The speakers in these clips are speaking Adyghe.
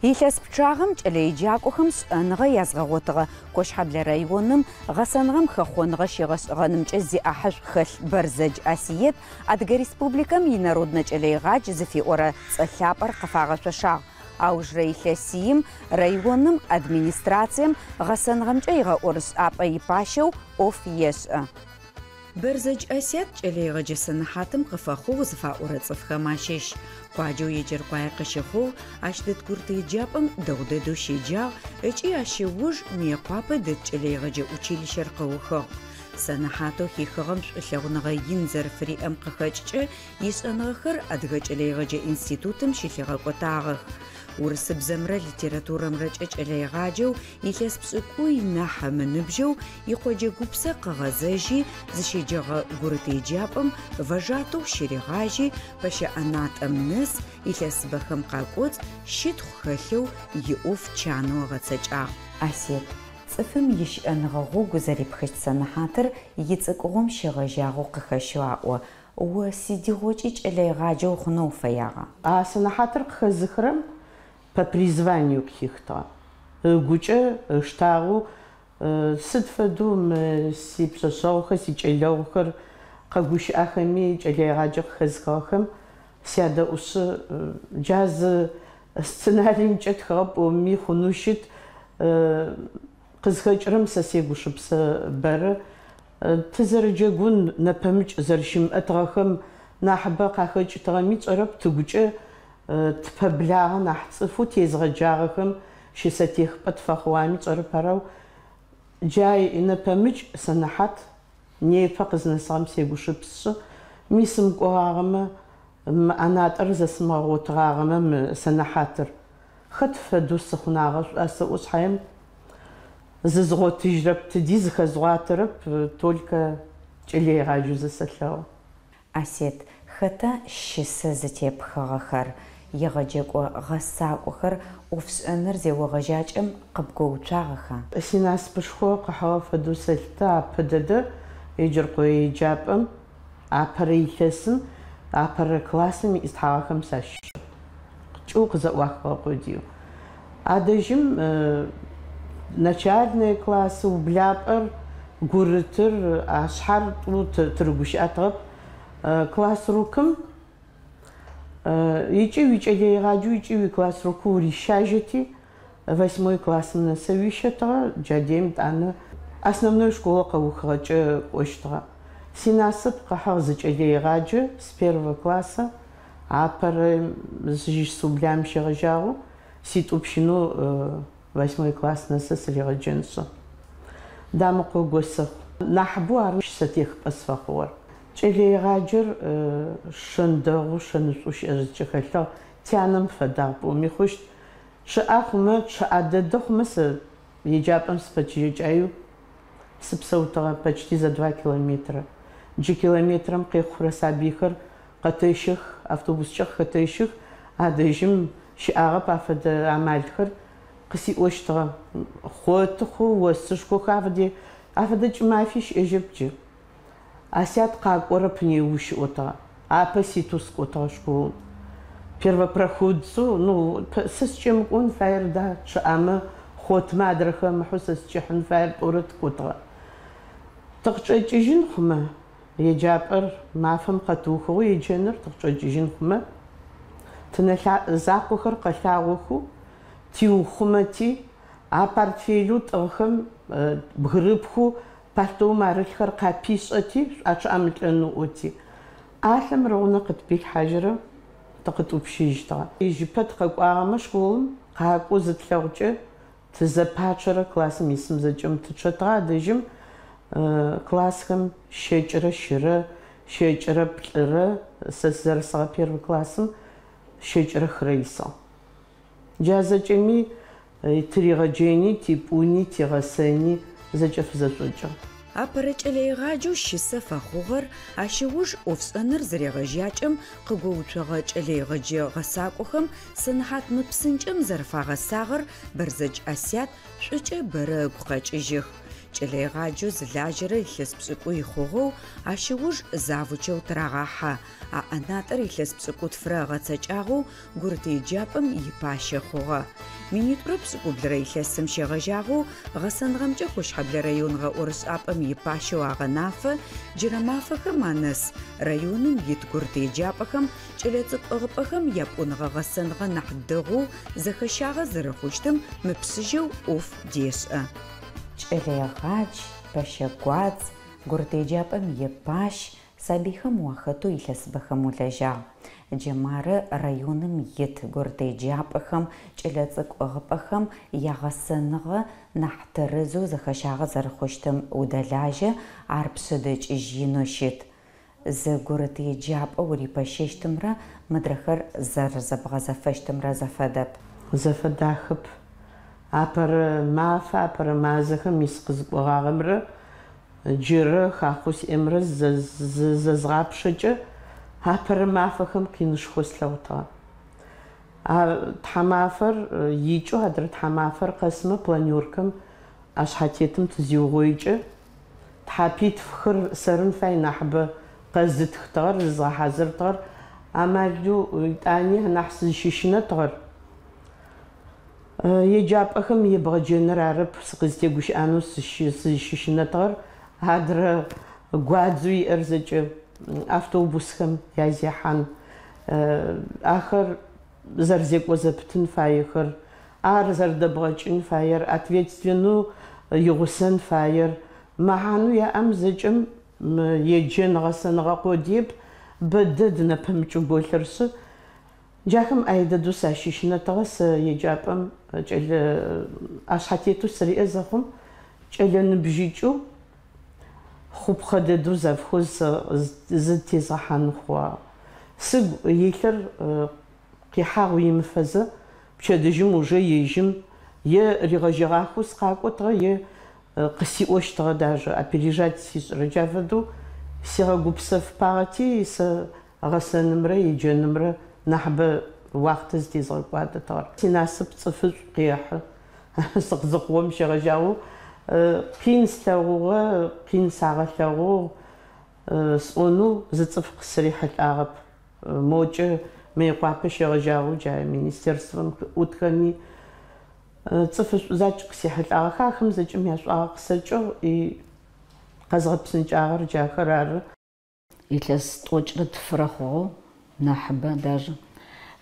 Илъэс пчъагъэм кӏэлэеджакӏохэм шӏэныгъэ язгъэгъотыгъэ Кощхьэблэ районым гъэсэныгъэм хэхъоныгъэ щегъэшӏыгъэнымкӏэ зиӏахьышӏу хэлъ Бэрзэдж Асиет Адыгэ Республикэм инароднэ кӏэлэегъадж зыфиӏорэ цӏэ лъапӏэр къыфагъэшъошагъ. Аужырэ илъэсиим районым администрацием гъэсэныгъэмкӏэ игъэӏорышӏапӏэ ипащэу ӏоф ешӏэ. Бэрзэдж Асият кӏэлэегъэджэ сэнэхьатым къыфэхъугъ зыфаӏорэ цӏыфхэм ащыщ. Къуаджэу Еджэркъуае къыщыхъугъ, ащ дэт гурыт еджапӏэм дэгъу дэдэу щеджагъ ыкӏи ащ ыуж Мыекъуапэ дэт кӏэлэегъэджэ училищэр къыухыгъ. Сэнэхьатэу хихыгъэм шӏулъэгъуныгъэ ин зэрэфыриӏэм къыхэкӏыкӏэ ишӏэныгъэхэр Адыгэ кӏэлэегъэджэ институтым щылъигъэкӏотагъэх. Урысыбзэмрэ литературэмрэкӏэ кӏэлэегъаджэу илъэс пшӏыкӏуй нахь ымыныбжьэу икъоджэ гупсэ къыгъэзэжьи, зыщеджэгъэ гурыт еджапӏэм вожатэу щыригъажьи, пэщэ ӏэнатӏэм нэс илъэсыбэхэм къакӏоцӏ щытхъу хэлъэу иӏоф чанэу ыгъэцэкӏагъ. Асет, цӏыфым ищыӏэныгъэ гъогу зэрипхыщт сэнэхьатыр ицӏыкӏугъом щегъэжьагъэу къыхэщэу аӏо. О сыдигъокӏи кӏэлэегъаджэ ухъунэу уфэягъа? А сэнэхьатыр къыхэзыхырэм по призванию къыхихытыгъэ. Ыгукӏэ ыштагъэу сыд фэдэу мы сипшъэшъэгъухэр, сикӏэлэгъухэр къэгущыӏэхэми, кӏэлэегъаджэ къыхэзыхыгъэхэм сядэӏушъы, джа зы сценариемкӏэ тхыгъэ пӏоми хъунэу щыт. Къызхэкӏырэм сэ сегушыпсэ бэрэ. Тызэрэджэгун нэпэмыкӏ зэрэщымыӏэтыгъэхэм нахьыбэ къахэкӏытыгъэми тшӏэрэп тыгукӏэ тпэблагъэ нахь цӏыфэу тезгъэджагъэхэм щысэтехыпӏэ тфэхъугъами тшӏэрэп арэу джа нэпэмыкӏ сэнэхьат непэ къызнэсыгъэм сегушыпсшъы, ми сымыкӏогъагъэмэ, мы ӏэнатӏэр зэсымыгъэгъотыгъагъэмэ мы сэнэхьатыр хэт фэдэу сыхъунагъэ шӏуа сэӏо шъхьаем зызгъотыжьрэп, тыди зыхэзгъуатэрэп, только кӏэлэегъаджэу зысэлъэгъу. Асет, хэта щысэ зытепхыгъэхэр, егъэджэкӏо гъэсакӏохэр ӏофшӏэныр зеогъэжьакӏэм къыбгоуцуагъэха? Синасыпышхо къыхьыгъэ фэдэу сэлъытэ апэ дэдэ Еджэркъое еджапӏэм апэрэ илъэсым апэрэ классым иӏистхьагъэхэм сащыщыгъ. Кӏэу къызэӏуахыгъэ къодыеу. Адэжьым начальные классы, ублапӏэр, гурытыр, ашъхьар тӏу тырыгущыӏэтыгъэп. Классрукым икӏи уикӏэлэегъаджэу икӏи уиклассрукэу урищажьэти, восьмой классым нэсэ уищэтыгъэ, джадем тӏанэ основной школа къэухыгъэкӏэ кӏощтыгъэ. Синасып къыхьыгъ зы кӏэлэегъаджэ с первого класса, апэрэ зыщысыублам щегъэжьагъэу ситӏупщынэу восьмой класс нэсэ сыригъэджэншъы. Дамыкъо Госэхъу. Нахьыбэу ары щысэтехыпӏэ сфэхъугъэр. Кӏэлэегъаджэр шэн дэгъу, шэнышӏоу щыӏэжькӏэ хэлъыгъ, тянэм фэдагъ пӏоми хъущт. Чъыӏэ хъумэ, чъыӏэ дэдэ хъумэ сэ еджапӏэм сыпэчыжьэкӏаеу сыпсэутыгъэ почти за 2 километра. Джы километрэм къехъурэ сабыйхэр къэтэщых, автобускӏэ къыхэтэщых, адэжьым щыӏагъэп афэдэ амалхэр къысиӏощтыгъэ. Хъотыхъу, осышхохэ афэде афэдэ кӏымафи щыӏэжьэп джы. Асят къакӏорэп неущ ыӏотыгъэ. Апэ ситэу сыкӏотыгъэ школым. Первопроходцу, ну, сэ сыкӏэмыкӏон фаер да, чъыӏэмэ, хъотмэ адрэхэр мыхьу сэ сыкӏыхьын фаер тӏорэ тыкӏотыгъэ. Тыкъычӏэкӏыжьын хъумэ, еджапӏэр мафэм къэтыухыгъэу еджэныр тыкъычӏэкӏыжьын хъумэ, тынэ закъохэр къэлъагъохэу, тиухъумэти, а портфелэу тӏыгъхэм бгырыпхыу пальтоум арылъхэр къапишӏэти, шӏуачъыӏэмылӏэнэу ыӏоти. ӏалъэм рыгъунэ къытпилъхьажьырэ тыкъытӏупщыжьщтыгъэ. Ижьыпэ тыкъэкӏуагъэмэ школым къакӏоу зытлъэгъукӏэ тызэпачъэрэ классым исым зэкӏэм тычъэтыгъэ адэжьым классхэм щэкӏырэ щырэ, щэкӏырэ плӏырэ, сэ сызэрысыгъэ первый классым щэкӏырэ хырэ исыгъ. Джа зэкӏэми тыригъэджэни, типӏуни, тигъэсэни зэкӏэ фызэшӏокӏыгъ. Апэрэ кӏэлэегъаджэу щысэ фэхъугъэр, ащ ыуж ӏофшӏэныр зырегъэжьакӏэм къыгоуцогъэ кӏэлэегъэджэ гъэсакӏохэм сэнэхьат мыпсынкӏэм зэрэфагъэсагъэр Бэрзэдж Асят шӏукӏэ бэрэ ыгу къэкӏыжьых. Кӏэлэегъаджэу зылажьэрэр илъэс пшӏыкӏуй хъугъэу, ащ ыуж завучэу тырагъахьэ. А ӏэнатӏэр илъэс пшӏыкӏутфырэ ыгъэцэкӏагъэу гурыт еджапӏэм ипащэ хъугъэ. Минитӏурэ пшӏыкӏублырэ илъэсым щегъэжьагъэу гъэсэныгъэмкӏэ Кощхьэблэ район гъэӏорышӏапӏэм ипащэу агъэнафэ, джырэ мафэхэм анэс районым ит гурыт еджапӏэхэм кӏэлэцӏыкӏу ӏыгъыпӏэхэм япӏуныгъэ-гъэсэныгъэ нахь дэгъоу зэхэщагъэ зэрэхъущтым мыпшъыжьэу ӏоф дешӏэ. Кӏэлэегъадж, пэщэ гуадз, гурыт еджапӏэм ипащ, сабыйхэм уахэтэу илъэсыбэхэм улэжьагъ. Джы мары районым ит гурыт еджапӏэхэм, кӏэлэцӏыкӏу ӏыгъыпӏэхэм ягъэсэныгъэ нахь тэрэзэу зэхэщагъэ зэрэхъущтым удэлажьэ, ар пшъэдэкӏыжь инэу щыт. Зы гурыт еджапӏэ урипэщэщтымрэ мыдрэхэр зэрэзэбгъэзэфэщтымрэ зэфэдэп. Зэфэдахэп. Апэрэ мафэ, апэрэ мазэхэм мис къызыкӏогъагъэмрэ джырэ хахъоу сиӏэмрэ зэзгъапшэкӏэ апэрэ мафэхэм къинышхо слъэгъутыгъэ. А тхьамафэр икӏэу адрэ тхьамафэр къэсмэ планеркэм ӏэшъхьэтетым тызиугъоикӏэ тхьапитфхыр сэрын фай нахьыбэ къэзытхытыгъэр, зызгъэхьазыртыгъэр, амалэу итӏани анахь сызщыщынэтыгъэр. Еджапӏэхэм ебгъэджэныр арэп сыкъызтегущыӏэнэу сызщыщынэтыгъэр, адрэ гуадзэу иӏэр зэкӏэ автобусхэм язехьан, ахэр зэрэзекӏо зэпытын фаехэр, ар зэрэдэбгъэкӏын фаер, ответственнэу игъусэн фаер, мэхьанэу яӏэм зэкӏэм еджэн гъэсэныгъэ къодиеп, бэдэд нэпэмыкӏэу голъыршъы. Джахэм ӏай дэдэу сащыщынэтыгъэ сэ еджапӏэм кӏэлэ ӏэшъхьэтетэу сыриӏэ зэхъум, кӏэлэ ныбжьыкӏэу хъупхъэ дэдэу завхоз зытезгъэхьан хъугъагъ. Сыгу илъыр къихьагъ имыфэзэ, пчэдыжьым уже ежьым е ригъэжьэгъахэу сыкъакӏотыгъэ, е къысиӏощтыгъэ даже опережать сишӏырэ. Джа фэдэу сигъэгупсэфыпагъэти сэ гъэсэнымрэ еджэнымрэ нахьыбэ уахътэ зытезгъэкӏуадэтыгъэр. Синасып цӏыфышӏу къехьы. Сыкъызыхъугъэм щегъэжьагъэу къин слъэгъугъэ, къин сагъэлъэгъугъ сӏонэу зы цӏыф къысырихьылӏагъэп. Мокӏэ Мыекъуапэ щегъэжьагъэу джа министерствэм ӏутхэми цӏыфышӏу закӏ къысихьылӏагъэх. Ахэм зэкӏэм яшӏуагъэ къысэкӏыгъ и къэзгъэпсынкӏагъэр джахэр ары. Илъэс тӏокӏырэ тфырэ хъугъэу, нахьыбэ даже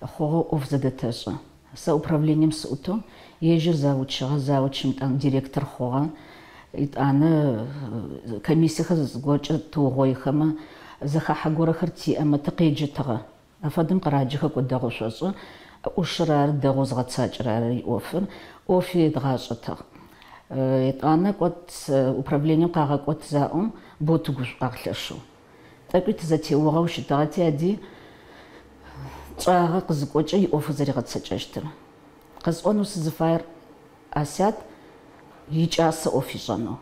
хъугъэу ӏоф зэдэтэшӏэ. Сэ управлением сыӏутэу, ежьыр завучыгъэ, завучым итӏанэ директор хъугъэ, итӏанэ комиссиехэр зыгоркӏэ тыугъоихэмэ, зэхахьэ горэхэр тиӏэмэ тыкъеджэтыгъэ. Афэдэм къыраджэхэ кӏо дэгъоу шъошӏэ, ӏушыр ары дэгъоу зыгъэцакӏэрэ ары иӏофыр, ӏофи едгъашӏэтыгъ. Етӏанэ кӏот управлением къагъэкӏот заӏом, боу тыгушӏуагъ лъэшэу. Тӏэкӏуи тызэтеугъэу щытыгъэти ади тшӏагъэ къызыкӏокӏэ иӏоф зэригъэцэкӏэщтыр. Къэсӏонэу сызыфаер Асят икӏасэ ӏоф ишӏэнэу.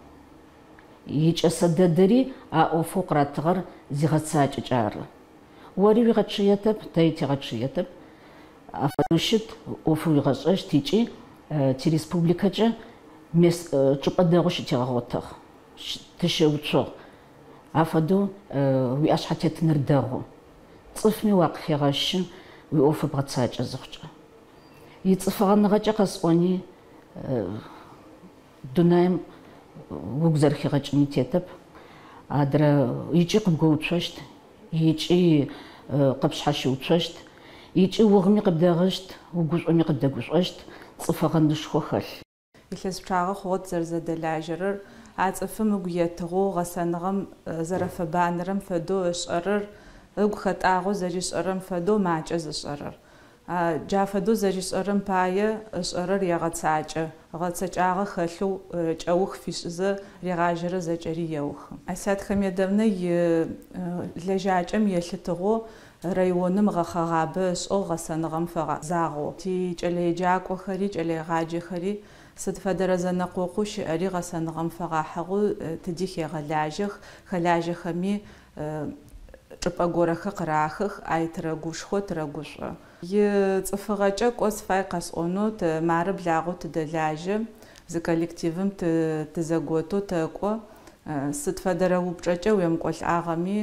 Икӏэсэ дэдэри а ӏофэу къыратыгъэр зигъэцакӏэкӏэ ары. Ори уигъэчъыетэп, тэри тигъэчъыетэп. Афэдэу щыт, ӏофы уигъэшӏэщт ыкӏи тиреспубликэкӏэ чӏыпӏэ дэгъу щытигъэгъотыгъ, тыщыуцугъ. Афэдэу уиӏэшъхьэтетыныр дэгъу. Цӏыфми уакъыхегъэщы, уиӏоф бгъэцакӏэ зыхъукӏэ. Ицӏыфыгъэныгъэкӏэ къэсӏони дунаим угу зэрэхигъэкӏыни тетэп. Адрэ ыкӏи къыбгоуцощт, ыкӏи къыпшъхьэщыуцощт, ыкӏи угъыми къыбдэгъыщт, угушӏоми къыбдэгушӏощт, цӏыфыгъэнышхо хэлъ. Илъэс пчъагъэ хъугъэ тызэрэзэдэлажьэрэр, а цӏыфым ыгу етыгъэу гъэсэныгъэм зэрэфэбанэрэм фэдэу ышӏэрэр, ыгу хэтӏагъэу зэришӏэрэм фэдэу макӏэ зышӏэрэр. Джа фэдэу зэришӏэрэм пае ышӏэрэр егъэцакӏэ, гъэцэкӏагъэ хэлъэу кӏэух фишӏызэ ригъажьэрэ зэкӏэри еухы. Асят Хамедовнэ и лэжьакӏэм елъытыгъэу районым гъэхъэгъабэ ышӏыгъ гъэсэныгъэм фэгъэзагъэу. Тикӏэлэеджакӏохэри, кӏэлэегъаджэхэри Сыд фэдэрэ зэнэкъокъоу щыӏэри гъэсэныгъэм фэгъэхьыгъэу тыди хегъэлажьэх, хэлажьэхэми чӏыпӏэ горэхэр къырахых, ай тырэгушхо, тырэгушӏо. Ицӏыфыгъэкӏэ кӏо сыфай къэсӏонэу, тэ мары благъэу тыдэлажьэ, зы коллективым тызэготэу тэкӏо. Сыд фэдэрэ упчӏэкӏэ уемыкӏолӏагъэми,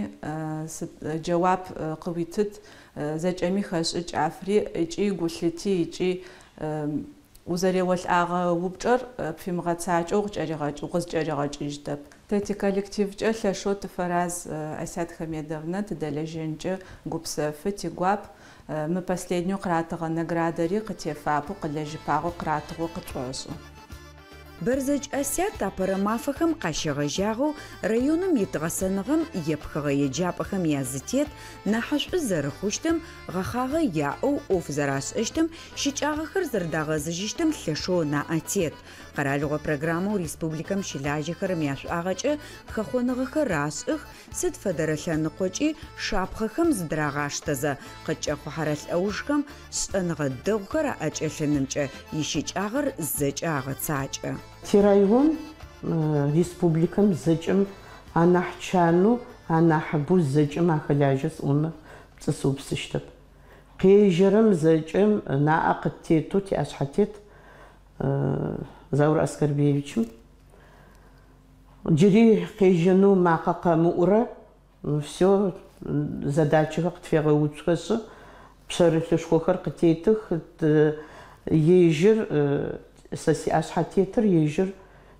джэуап къыуитыт, зэкӏэми хэшӏыкӏ афыриӏ ыкӏи гулъыти ыкӏи узэреолӏагъэ упчӏэр пфимыгъэцакӏэу укъызкӏэригъэкӏыжьытэп. Тэ тиколлективкӏэ лъэшэу тыфэраз Асят Хамедовнэ тыдэлэжьэнкӏэ гупсэфы, тигуап. Мы последнэу къыратыгъэ наградэри къытефапэу, къылэжьыпагъэу къыратыгъэу къытшӏошӏы. Бэрзэдж Асят апэрэ мафэхэм къащегъэжьагъэу районым ит гъэсэныгъэм епхыгъэ еджапӏэхэм язытет нахьышӏу зэрэхъущтым, гъэхъагъэ яӏэу ӏоф зэрашӏэщтым, щыкӏагъэхэр зэрэдагъэзыжьыщтым лъэшэу ынаӏэ тет. Къэралыгъо программэу республикэм щылажьэхэрэм яшӏуагъэкӏэ хэхъоныгъэхэр ашӏых, сыд фэдэрэ лъэныкъокӏи шапхъэхэм зыдырагъаштэзэ, къыткӏэхъухьэрэ лӏэужхэм шӏэныгъэ дэгъухэр аӏэкӏэлъынымкӏэ ищыкӏагъэр зэкӏэ агъэцакӏэ. Тирайон республикэм зэкӏэм анахь чанэу, анахьыбэу зэкӏэм ахэлажьэ сӏомэ пцӏы сыупсыщтэп. Къежьэрэм зэкӏэм наӏэ къыттетэу тиӏэшъхьэтет Заур Аскэрбиевичым джыри къежьэнэу макъэ къэмыӏурэ все задачэхэр къытфегъэуцухэшъы, пшъэрылъышхохэр къытетых, ежьыр сэ сиӏэшъхьэтетыр ежьыр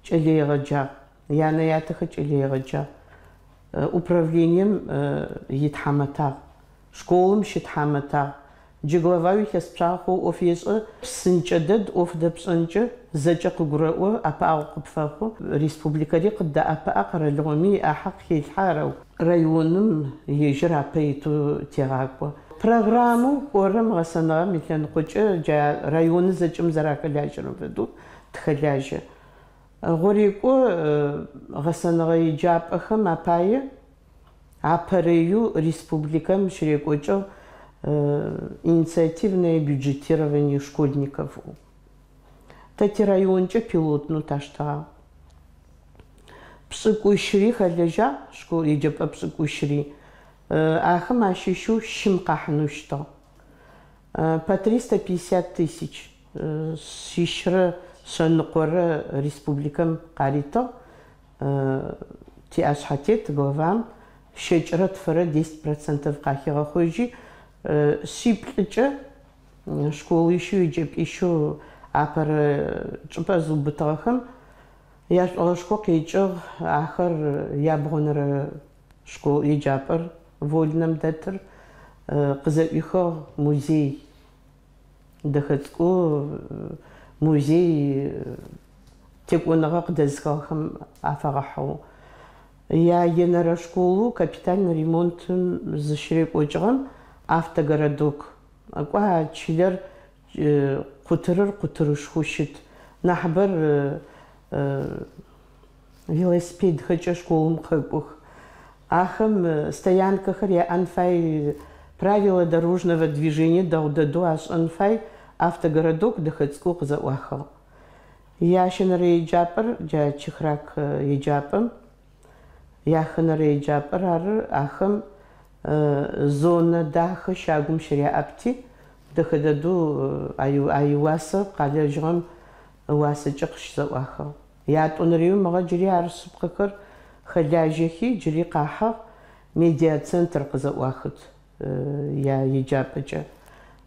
кӏэлэегъэджагъ, янэ-ятэхэр кӏэлэегъэджагъ, управлением итхьамэтагъ, школым щытхьамэтагъ. Джы главау илъэс пчъагъэ хъоу ӏоф ешӏэ, псынкӏэ дэд ӏоф дэпшӏэнкӏэ, зэкӏэ къыгурэӏо, ӏэпыӏэгъу къыпфэхъу. Республикэри къыддэӏэпыӏэ, къэралыгъоми иӏахьэ къыхелъхьэ, арэу районым ежьыр апэ итэу тегъакӏо. Программэу кӏорэм гъэсэныгъэм илъэныкъокӏэ джа районыр зэкӏэм зэрахэлажьэрэм фэдэу тыхэлажьэ. Гъорекӏо гъэсэныгъэ еджапӏэхэм апае апэрэю республикэм щырекӏокӏыгъ инициативное бюджетирование школьников. Тэ тирайонкӏэ пилотнэу таштагъ. Пшӏыкӏущыри хэлэжьагъ, школ еджэпӏэ пшӏыкӏущыри. Ахэм ащыщэу щым къахьынэу щытыгъ. По 350 тысяч шъищрэ шъэныкъорэ республикэм къаритыгъ. Тиӏэшъхьэтет главам щэкӏырэ тфырэ 10% къахигъэхъожьи, шъиплӏыкӏэ школищэу еджэпӏищэу апэрэ чӏыпӏэ зыубытыгъэхэм яшӏогъэшхо къекӏыгъ. Ахэр ябгъонэрэ школ еджапӏэр Вольнэм дэтыр къызэӏуихыгъ музей дэхэ цӏыкӏу, музей текӏоныгъэ къыдэзыхыгъэхэм афэгъэхьыгъэу. Яенэрэ школу капитальный ремонтым зыщырекӏокӏыгъэм автогородок. Кӏо а чылэр къутырыр къутырышхоу щыт. Нахьыбэр велосипедхэкӏэ школым къэкӏох. Ахэм стоянкэхэр яӏэн фай, правила дорожного движения дэгъу дэдэу ашӏэн фай, автогородок дэхэ цӏыкӏоу къызэӏуахыгъ. Ящэнэрэ еджапӏэр джа Чехрак еджапӏэм, яхэнэрэ еджапӏэр ары ахэм зонэ дахэ щагум щыряӏэпти, дэхэ дэдэу айуасэ къалэжьыгъэм уасэкӏэ къыщызэӏуахыгъ. Ятӏонэрэу мыгъэ джыри ар шъыпкъэхэр хэлажьэхи джыри къахьыгъ, медиа-центр къызэӏуахыт яеджапӏэкӏэ.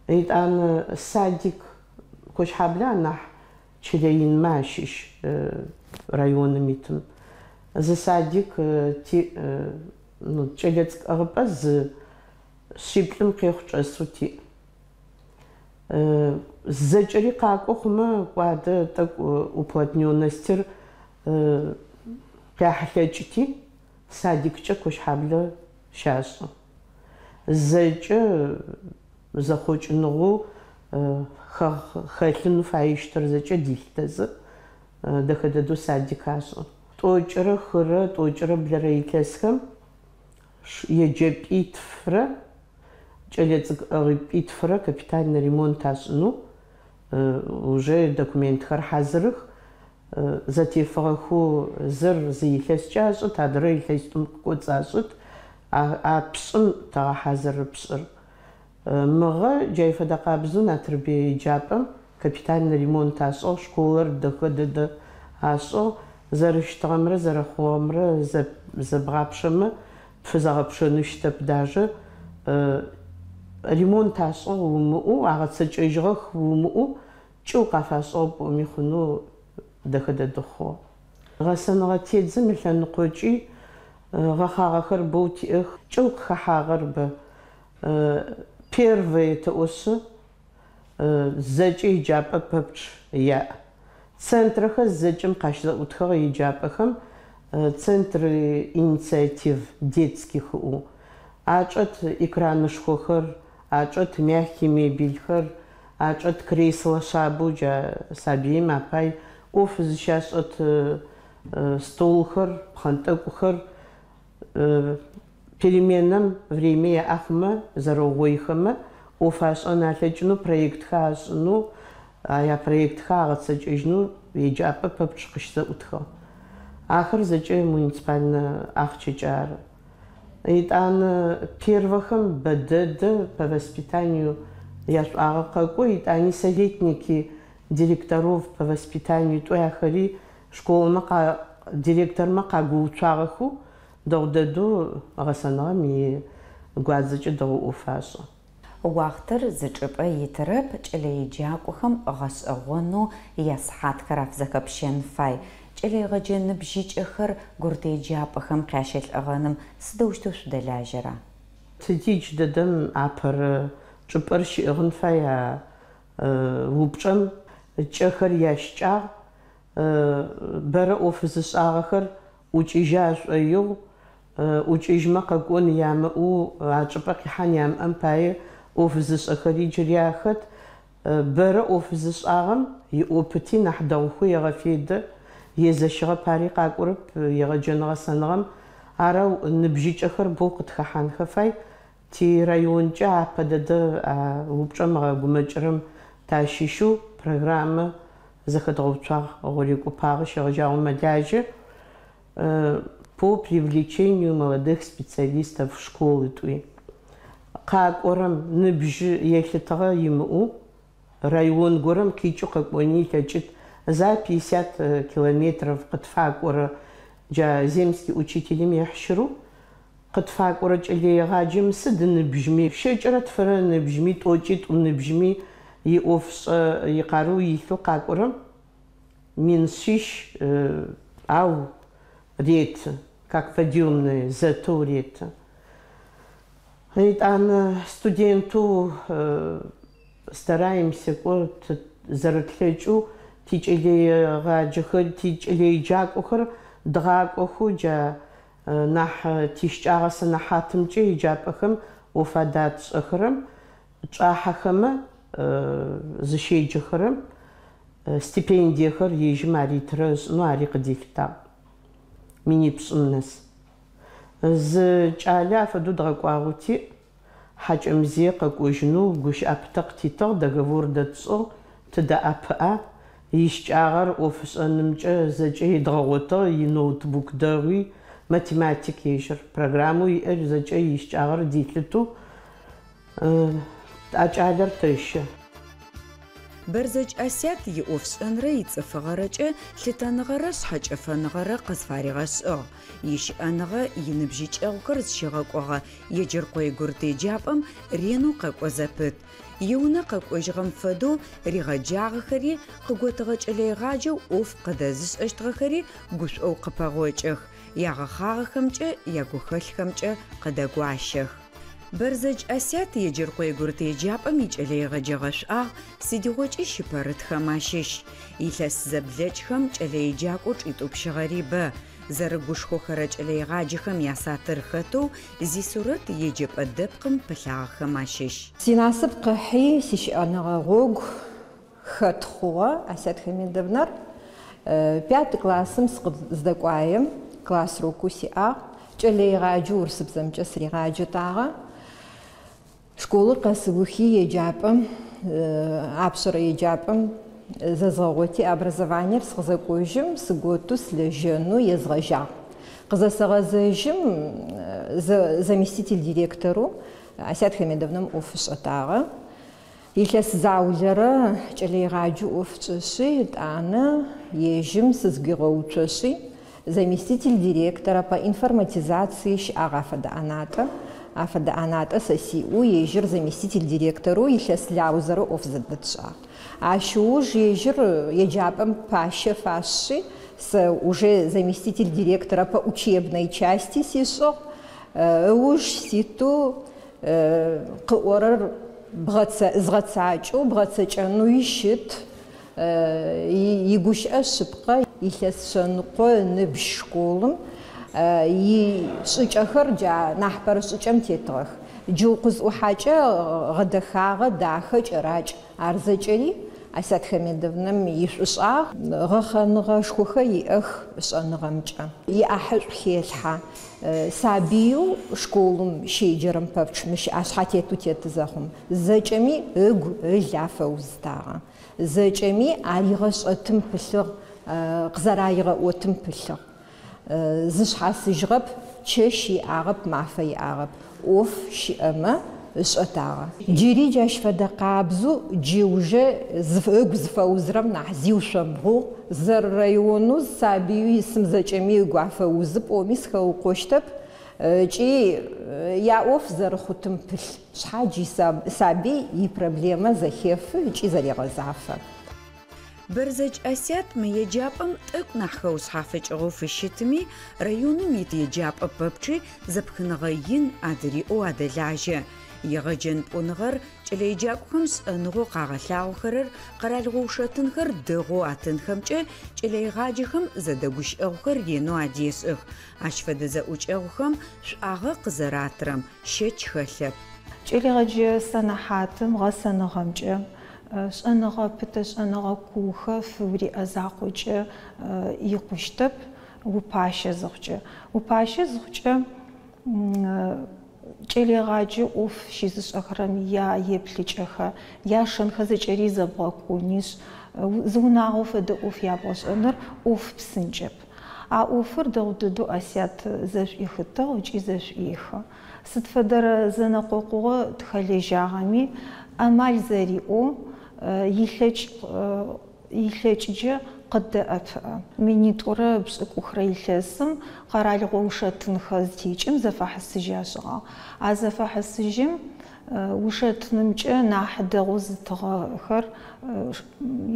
Етӏанэ садик Кощхьаблэ анахь чылэ инмэ ащыщ районым итым. Зы садик ти кӏэлэцӏыкӏу ӏыгъыпӏэ зы шъиплӏым къехъу чӏэсэу тиӏ. Зэкӏэри къакӏо хъумэ кӏуадэ тӏэкӏу уплотненностыр къяхьылъэкӏыти, садиккӏэ Кощхьаблэ щашӏы. Зэкӏэ зэхъокӏыныгъэу хэлъын фаищтыр зэкӏэ дилъытэзэ дэхэ дэдэу садик ашӏы. Тӏокӏырэ хырэ, тӏокӏырэ блэрэ илъэсхэм еджэпӏитфрэ кӏэлэцӏыкӏу ӏыгъыпӏитфрэ капитальный ремонт ашӏынэу уже документхэр хьазырых. Зэтефыгъэхэу зыр зы илъэскӏэ ашӏыт, адрэр илъэситӏум къыкӏоцӏ ашӏыт, а пшӏым тэгъэхьазыры пшӏыр. Мыгъэ джай фэдэ къабзэу Натырбые еджапӏэм капитальный ремонт ашӏыгъ, школэр дэхэ дэдэ ашӏыгъ, зэрэщытыгъэмрэ зэрэхъугъэмрэ зэбгъапшэмэ пфызэгъэпшэнэу щытэп даже. Ремонт ашӏыгъ умыӏоу, агъэцэкӏэжьыгъэх умыӏоу, кӏэу къафашӏыгъ пӏоми хъунэу дэхэ дэдэ хъугъэ. Гъэсэныгъэ тедзэм ылъэныкъокӏи гъэхъагъэхэр бэу тиӏэх, кӏэу къыхэхьагъэр бэ. Первое тэӏошъы, зэкӏэ еджапӏэ пэпчъ яӏ. Центрэхэр зэкӏэм къащызэӏутхыгъэ еджапӏэхэм центр инициатив детских ыӏоу. Ачӏэт экранышхохэр, ачӏэт мягкий мебельхэр, ачӏэт креслэ шъабэу джа сабыим апай ӏоф зыщашӏэт столхэр, пхъэнтӏэкӏухэр, переменэм время яӏэ хъумэ, зэрэугъоихэмэ, ӏоф ашӏэн алъэкӏынэу, проектхэр ашӏынэу, япроектхэр агъэцэкӏэжьынэу еджапӏэ пэпчъ къыщызэӏутхыгъ. Ахэр зэкӏэ муниципальнэ ахъчэкӏэ ары. Етӏанэ первэхэм бэ дэдэ по воспитанию яшӏуагъэ къэкӏо, етӏани советники директоров по воспитанию тӏуи ахэри школмэ директормэ къагоуцуагъэхэу дэгъу дэдэу гъэсэныгъэм игуадзэкӏэ дэгъоу ӏоф ашӏэ. Уахътэр зы чӏыпӏэ итырэп, кӏэлэеджакӏохэм гъэшӏэгъонэу ясыхьатхэр афызэхэпщэн фай. Кӏэлэегъэджэ ныбжьыкӏэхэр гурыт еджапӏэхэм къящэлӏэгъэным сыдэущтэу шъудэлажьэра? Тыди джыдэдэм апэрэ чӏыпӏэр щыӏыгъын фай а упчӏэм кӏэхэр ящыкӏагъ, бэрэ ӏоф зышӏагъэхэр ӏукӏыжьы ашӏоигъу, ӏукӏыжьмэ къэкӏон ямыӏэу, а чӏыпӏэ къихьан ямыӏэм пае ӏоф зышӏэхэри джыри ахэт. Бэрэ ӏоф зышӏагъэм иопыти нахь дэгъухэу егъэфедэ, езэщыгъэ пари къакӏорэп егъэджэн гъэсэныгъэм. Арэу ныбжьыкӏэхэр боу къытхэхьанхэ фай. Тирайонкӏэ апэ дэдэ а упчӏэм ыгъэгумэкӏырэм тащыщэу программэ зэхэдгъэуцуагъ гъорекӏопагъэ щегъэжьагъэу мэлажьэ по привлечению молодых специалистов в школы тӏуи. Къакӏорэм ныбжь елъытыгъэ имыӏэу район горэм къикӏэу къэкӏони ылъэкӏыт за 50 километров къытфакӏорэ джа земский учителым ехьщырэу къытфакӏорэ кӏэлэегъаджэм сыд ныбжьми, щэкӏырэ тфырэ ныбжьми, тӏокӏитӏу ныбжьми иӏофшӏэ икъарыу илъэу къакӏорэм 1100 ау реты, как подъемные, зэтэу реты. Етӏанэ студентэу стараемся кӏо зэрэтлъэкӏэу тикӏэлэегъаджэхэр, тикӏэлэеджакӏохэр дгъакӏохэу джа нахь тищыкӏагъэ сэнэхьатымкӏэ еджапӏэхэм ӏоф адатшӏэхэрэм чӏахьэхэмэ зыщеджэхэрэм стипендиехэр ежьым аритырэ ышӏынэу ари къыдилъытагъ. 3000 нэс. Зы кӏалэ афэдэу дгъэкӏуагъэу тиӏ, Хьакӏэмзые къэкӏожьынэу гущыӏэ пытэ къытитыгъ, договор дэтшӏыгъ, тыдэӏэпыӏэ, ищыкӏагъэр ӏофышӏэнымкӏэ зэкӏэ едгъэгъотыгъ, иноутбук дэгъуи, математик ежьыр, программэу иӏэр зэкӏэ ищыкӏагъэр дилъытэу а кӏалэр тэщэ. Бэрзэдж Асят иӏофшӏэнрэ ицӏыфыгъэрэкӏэ лъытэныгъэрэ шъхьэкӏэфэныгъэрэ къызфаригъэшӏыгъ. Ищыӏэныгъэ иныбжьыкӏэгъухэр зыщигъэкӏогъэ Еджэркъое гурыт еджапӏэм ренэу къэкӏо зэпыт. Иунэ къэкӏожьыгъэм фэдэу ригъэджагъэхэри, къыготыгъэ кӏэлэегъаджэу ӏоф къыдэзышӏэщтыгъэхэри гушӏоу къыпэгъокӏых, ягъэхъагъэхэмкӏэ, ягухэлъхэмкӏэ къыдэгуащэх. Бэрзэдж Асят Еджэркъое гурыт еджапӏэм икӏэлэегъэджэ гъэшӏуагъ, сыдигъокӏи щыпэрытхэм ащыщ. Илъэс зэблэкӏхэм кӏэлэеджакӏоу чӏитӏупщыгъэри бэ. Зэрыгушхохэрэ кӏэлэегъаджэхэм ясатыр хэтэу зисурэт еджэпӏэ дэпкъым пылъагъэхэм ащыщ. Синасып къыхьи сищыӏэныгъэ гъогу хэт хъугъэ Асят Хамидовнар. Пятый классым сыкъыздэкӏуаем классрукэу сиӏагъ. Кӏэлэегъаджэу урысыбзэмкӏэ сыригъаджэтагъэ. Школыр къэсыухи еджапӏэм, апшъэрэ еджапӏэм Зэзгъэгъоти образованиер сыкъызэкӏожьым сыготэу сылэжьэнэу езгъэжьагъ. Къызэсэгъэзэжьым заместитель директорэу Асият Хамедовнам ӏоф ышӏэтагъэ. Илъэс заулэрэ кӏэлэегъаджэу ӏоф ышӏэшъи, етӏанэ ежьым сызгуигъэуцошъи, заместитель директора по информатизации щыӏагъ афэдэ ӏэнатӏэ. Афэдэ ӏэнатӏэ сэ сиӏэу ежьыр заместитель директорэу илъэс лаузэрэ ӏоф зэдэтшӏагъ. Ащ ыуж ежьыр еджапӏэм пащэ фашъи, сэ уже заместитель директора по учебной части сишӏыгъ. Ыуж ситэу къыӏорэр згъэцакӏэу, бгъэцэкӏэнэуи щыт. Игущыӏэ шъыпкъэ илъэс шъэныкъо ыныбжь школым ишӏыкӏэхэр джа нахьыпэрэ шӏыкӏэм тетыгъэх. Джы укъызӏухьакӏэ гъэдэхагъэ, дахэ, кӏэракӏ. Ар зэкӏэри Асият Хамедовнам ишӏушӏагъ. Гъэхъэныгъэшхохэр иӏэх шӏэныгъэмкӏэ. Иӏахьышӏу хелъхьэ. Сабыеу школым щеджэрэм пэпчъ мыщ ӏэшъхьэтетэу теты зэхъум, зэкӏэми ыгу ыл афэузытагъэ. Зэкӏэми аригъэшӏэтым пылъыгъ, къызэраригъэӏотым пылъыгъ. Зышъхьасыжьыгъэп, чэщ иӏагъэп, мафэ иӏагъэп. ӏоф щыӏэмэ ышӏэтагъэ. Джыри джащ фэдэ къабзэу джы уже ыгу зыфэузырэм нахь зиушъомбгъугъ. Зэрэрайонэу сабыеу исым зэкӏэми ыгу афэузы пӏоми сыхэукъощтэп ыкӏи яӏоф зэрэхъутым пылъ. Шъхьадж исабый ипроблемэ зэхефы ыкӏи зэрегъэзафэ. Бэрзэдж Асият мы еджапӏэм тӏэкӏу нахь хэушъхьафыкӏыгъэу фыщытми, районым ит еджапӏэ пэпчъи зэпхыныгъэ ин адыриӏэу адэлажьэ. Егъэджэн пӏуныгъэр, кӏэлэеджакӏохэм шӏэныгъэу къагъэлъагъохэрэр, къэралыгъо ушэтынхэр дэгъоу атынхэмкӏэ кӏэлэегъаджэхэм зэдэгущыӏэгъухэр ренэу адешӏых. Ащ фэдэ зэӏукӏэгъухэм шӏуагъэ къызэратырэм щэч хэлъэп. Кӏэлэегъэджэ сэнэхьатым гъэсэныгъэмкӏэ шӏэныгъэ пытэ шӏэныгъэ куухэр фыуриӏэ закъокӏэ икъущтэп упащэ зыхъукӏэ. Упащэ зыхъукӏэ кӏэлэегъаджэ ӏоф щызышӏэхэрэм яеплъыкӏэхэр, яшэнхэр зэкӏэри зэбгъэкӏунишъ, зы унагъо фэдэ ӏоф ябгъэшӏэныр ӏоф псынкӏэп. А ӏофыр дэгъу дэдэу Асият зэшӏуихытыгъ ыкӏи зэшӏуехы. Сыд фэдэрэ зэнэкъокъугъо тыхэлэжьагъэми, амал зэриӏэу илъэкӏ илъэкӏыкӏэ къыддэӏэпыӏэ. Минитӏурэ пшӏыкӏухрэ илъэсым къэралыгъо ушэтынхэр зытекӏым зэфэхьысыжь ашӏыгъагъ. А зэфэхьысыжьым ушэтынымкӏэ нахь дэгъоу зытыгъэхэр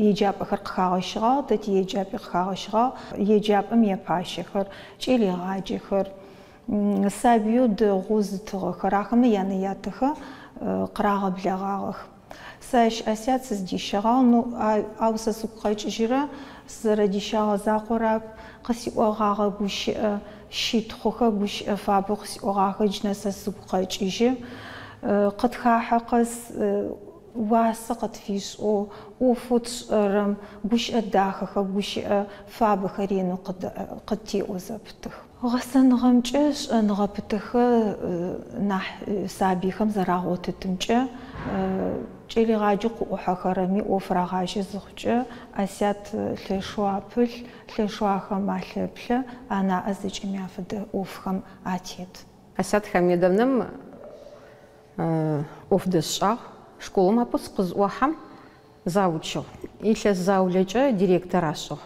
еджапӏэхэр къыхагъэщыгъагъ, тэ тиеджапӏи къыхагъэщыгъагъ. Еджапӏэм япащэхэр, кӏэлэегъаджэхэр, Сабыеу дэгъоу зытыгъэхэр, ахэмэ янэ-ятэхэр къырагъэблэгъагъэх. Сэ ащ Асият сыздищэгъагъ, ну, ау сэ сыгу къэкӏыжьырэ, сызэрэдищагъэ закъорап, къысиӏогъагъэ гущыӏэ щытхъухэр, гущыӏэ фабэу къысиӏогъахэр джы нэс сэ сыгу къэкӏыжьы. Къытхахьэ къэс уасэ къытфишӏэу, ӏофэу тшӏэрэм гущыӏэ дахэхэр, гущыӏэ фабэхэр ренэу къытеӏо зэпытых. Гъэсэныгъэмкӏэ шӏэныгъэ пытэхэр нахь сабыйхэм зэрагъотытымкӏэ кӏэлэегъаджэу къыӏухьэхэрэми ӏоф рагъажьэ зыхъукӏэ Асият лъэшэу апылъ, лъэшэу ахэм алъэплъэ, анаӏэ зэкӏэми афэдэ ӏофхэм атет. Асият Хамедовнам ӏоф дэсшӏагъ. Школым апэу сыкъызӏохьэм завучыгъ. Илъэс заулэкӏэ директор ашӏыгъ.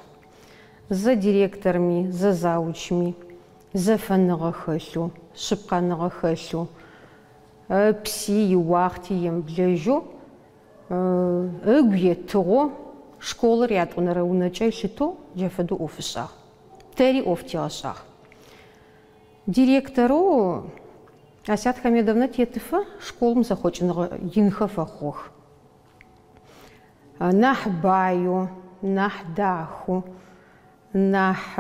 Зэ директорми, зэ завучми зэфэныгъэ хэлъэу, шъыпкъэныгъэ хэлъэу, ыпси иуахъти емыблэжьэу, ыгу етыгъэу школыр ятӏонэрэ унэкӏэ ылъытэу джа фэдэу ӏоф ышӏагъ. Тэри ӏоф тигъэшӏагъ. Директорэу Асият Хамедовна тетыфэ школым зэхъокӏыныгъэ инхэр фэхъугъэх. Нахь баеу, нахь дахэу, нахь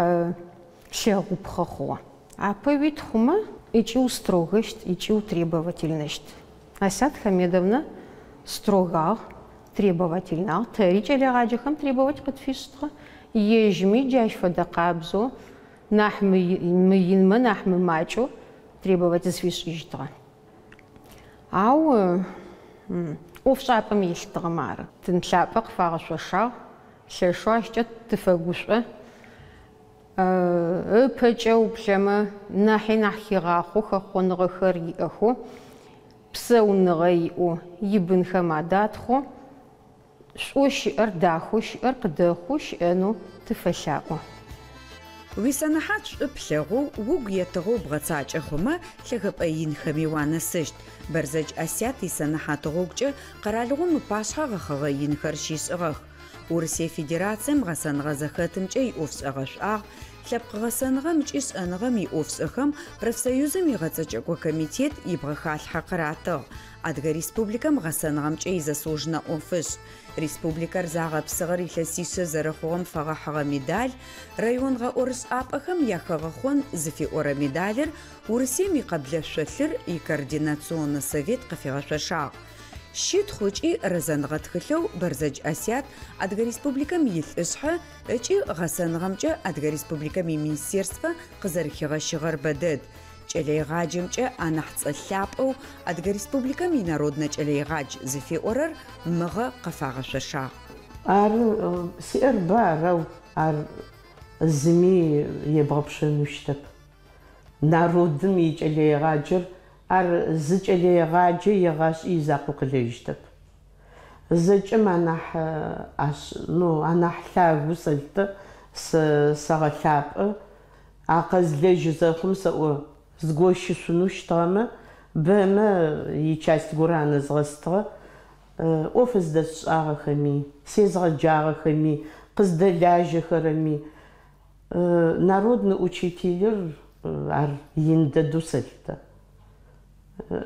лъэгъупхъэ хъугъэ. Апэ уит хъумэ, ыкӏи устрогощт, ыкӏи утребовательнэщт. Асият Хамедовна строгагъ, требовательнагъ. Тэри кӏэлэегъаджэхэм требовать къытфишӏытгъэ. Ежьми джащ фэдэ къабзэу, нахь мыинмэ, нахь мымакӏэу требовать зыфишӏыжьытгъэ. Ау ӏофшӏапӏэм елъытыгъэмэ ары. Тын лъапӏэ къыфагъэшъошагъ. Лъэшэу ащкӏэ тыфэгушӏо. Ыпэкӏэ уплъэмэ, нахьи нахь хигъахъоу хэхъоныгъэхэр иӏэхэу, псэуныгъэ иӏэу, ибынхэм адатхъэу, шӏоу щыӏэр, дахэу щыӏэр къыдэхъоу щыӏэнэу тыфэлъаӏо. Уисэнэхьат шӏу плъэгъоу, угу етыгъэу бгъэцакӏэ хъумэ, лъэгэпӏэ инхэми уанэсыщт. Бэрзэдж Асят исэнэхьат гъогукӏэ къэралыгъом ыпашъхьэ гъэхъэгъэ инхэр щишӏыгъэх. Урысые Федерацием гъэсэныгъэ зэхэтымкӏэ иӏофшӏэгъэ шӏуагъ, лъэпкъ гъэсэныгъэм ыкӏи шӏэныгъэм иӏофшӏэхэм профсоюзым игъэцэкӏэкӏо комитет ибгъэхалъхьэ къыратыгъ. Адыгэ Республикэм гъэсэныгъэмкӏэ изаслуженнэ ӏофышӏ. Республикэр загъэпсыгъэр илъэсишъэ зэрэхъугъэм фэгъэхьыгъэ медаль, район гъэӏорышӏапӏэхэм яхэгъэхъон зыфиӏорэ медалыр Урысыем и Къыблэ шъолъыр икоординационнэ совет къыфигъэшъошагъ. Щытхъу ыкӏи рэзэныгъэ тхылъэу Бэрзэдж Асят Адыгэ Республикэм илӏышъхьэ ыкӏи гъэсэныгъэмкӏэ Адыгэ Республикэм иминистерствэ къызэрыхигъэщыгъэр бэдэд. Кӏэлэегъаджэмкӏэ анахь цӏэ лъапӏэу Адыгэ Республикэм инароднэ кӏэлэегъадж зыфиӏорэр мыгъэ къыфагъэшъошагъ. Ар сиӏэр бэ арэу, ар зыми ебгъэпшэнэу щытэп. Народым икӏэлэегъаджэр ар зы кӏэлэегъаджэ егъашӏи изакъоу къылэжьыщтэп. Зэкӏэм анахь ну анахь лъагэу сэлъытэ, сэгъэлъапӏэ. А къэзлэжьы зэхъум сэӏо згощышъунэу щытыгъэмэ, бэмэ ичасть горэ анэзгъэстыгъэ. ӏоф зыдэсшӏагъэхэми, сезгъэджагъэхэми, къыздэлажьэхэрэми народный учителыр ар ин дэдэу сэлъытэ.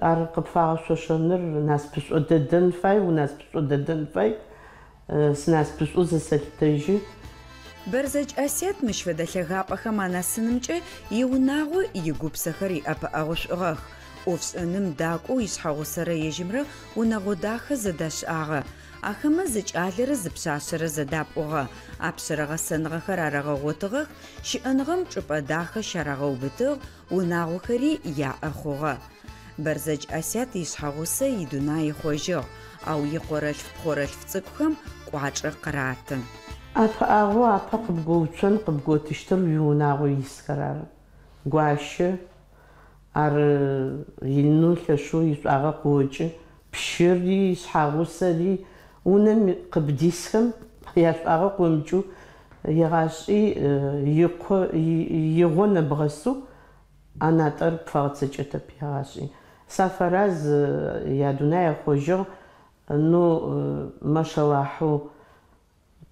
Ар къыпфагъэшъошэныр насыпышӏо дэдэн фай, унасыпышӏо дэдэн фай, сынасыпышӏоу зысэлъытэжьы. Бэрзэдж Асят мыщ фэдэ лъэгапӏэхэм анэсынымкӏэ иунагъо игупсэхэр иӏэпыӏэгъушӏугъэх. ӏофшӏэным дакӏоу ишъхьэгъусэрэ ежьымрэ унэгъо дахэ зэдашӏагъэ. Ахэмэ зы кӏалэрэ зы пшъашъэрэ зэдапӏугъэ. Апшъэрэ гъэсэныгъэхэр арагъэгъотыгъэх, щыӏэныгъэм чӏыпӏэ дахэ щарагъэубытыгъ, унагъохэри яӏэ хъугъэ. Бэрзэдж Асят ишъхьэгъусэ идунай ыхъожьыгъ, ау икъорэлъф-пхъорэлъф цӏыкӏухэм кӏуачӏэ къыраты. Ӏэпыӏэгъоу апэ къыбгоуцон къыбготыщтыр уиунагъо исхэр ары. Гуащэ, ар инэу лъэшэу ишӏуагъэ къыокӏы. Пщыри, шъхьэгъусэри, унэм къыбдисхэм яшӏуагъэ къомыкӏэу егъашӏи икъо игъо нэбгъэсэу ӏэнатӏэр пфэгъэцэкӏэтэп егъашӏи. Сафэраз ядунай ыхъожьыгъ, ну машалахьу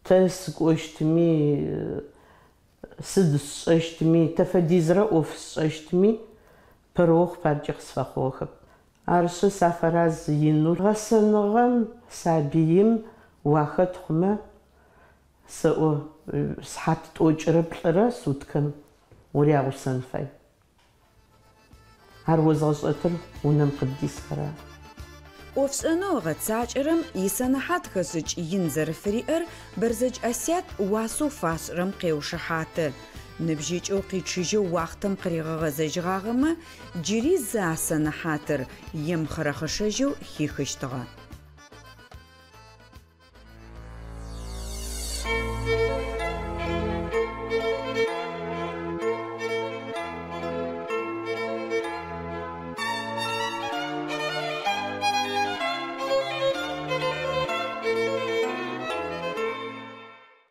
тэ сыкӏощтми, сыд сшӏэщтми, тэ фэдизрэ ӏоф сшӏэщтми, пэрыохъу паркӏэ къысфэхъугъэхэп. Арышъы сафэраз инэу гъэсэныгъэм сабыим уахэт хъумэ, сэӏо сыхьат 42 суткэм урягъусэн фай. Ар озгъэшӏэтыр унэм къыбдисхэр ары. ӏофшӏэнэу ыгъэцакӏэрэм исэнэхьат хэшӏыкӏ ин зэрэфыриӏэр Бэрзэдж Асят уасэу фашӏырэм къеушыхьаты. Ныбжьыкӏэу къичъыжьэу уахътэм къыригъэгъэзэжьыгъагъэмэ, джыри зы а сэнэхьатыр емыхъырэхъышэжьэу хихыщтыгъэ.